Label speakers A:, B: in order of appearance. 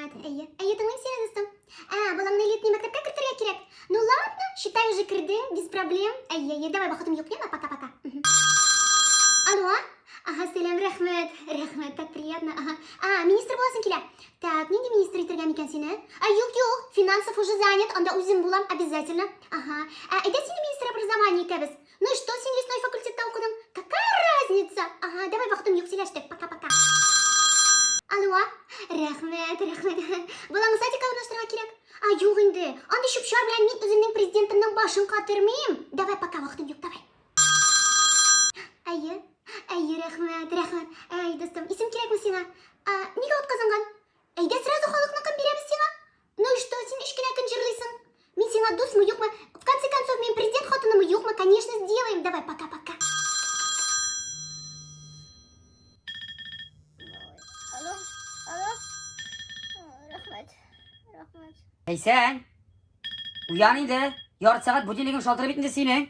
A: рәхмәт. Әйе. Әйе, тыңлыйм сине, дустым. Ә, балаңны летний мәктәпкә кертергә кирәк. Ну ладно, считай уже кердең, без проблем. Әйе, әйе, давай, вакытым юк, яме, пока-пока. Алло? Ага, сәлам, рәхмәт. Рәхмәт, так приятно. Ага. А, министр буласың килә. Так, нинди министр итергә микән сине? А, юк, юк, финансов уже занят, анда үзем булам, обязательно. Ага. А, әйдә сине министр образования итәбез. Ну и что, син лесной факультетта укыдың? Какая разница? Ага, давай вакытым юк, сөйләштек. Пока-пока. Алло, рәхмәт, рәхмәт. Балаңны садикка урнаштырырга кирәк. А, юк инде. Андый чүп-чар белән мин үземнең президентымның башын катырмыйм. Давай, пока, вакытым юк, давай. Әйе, әйе, рәхмәт, рәхмәт. Әй, дустым, исем кирәкме сиңа? А, нигә атказанган? Әйдә сразу халыкныкын бирәбез сиңа. Ну и что, син өч кенә көн җырлыйсың? Мин сиңа дусмы, юкмы? В конце концов, мин президент хатынымы, юкмы? Конечно, сделаем. Давай, пока-пока.
B: Алло, алло. Рәхмәт, рәхмәт.
C: Әйсән, уян инде. Ярты сәгать будильнигың шалтырый бит инде синең.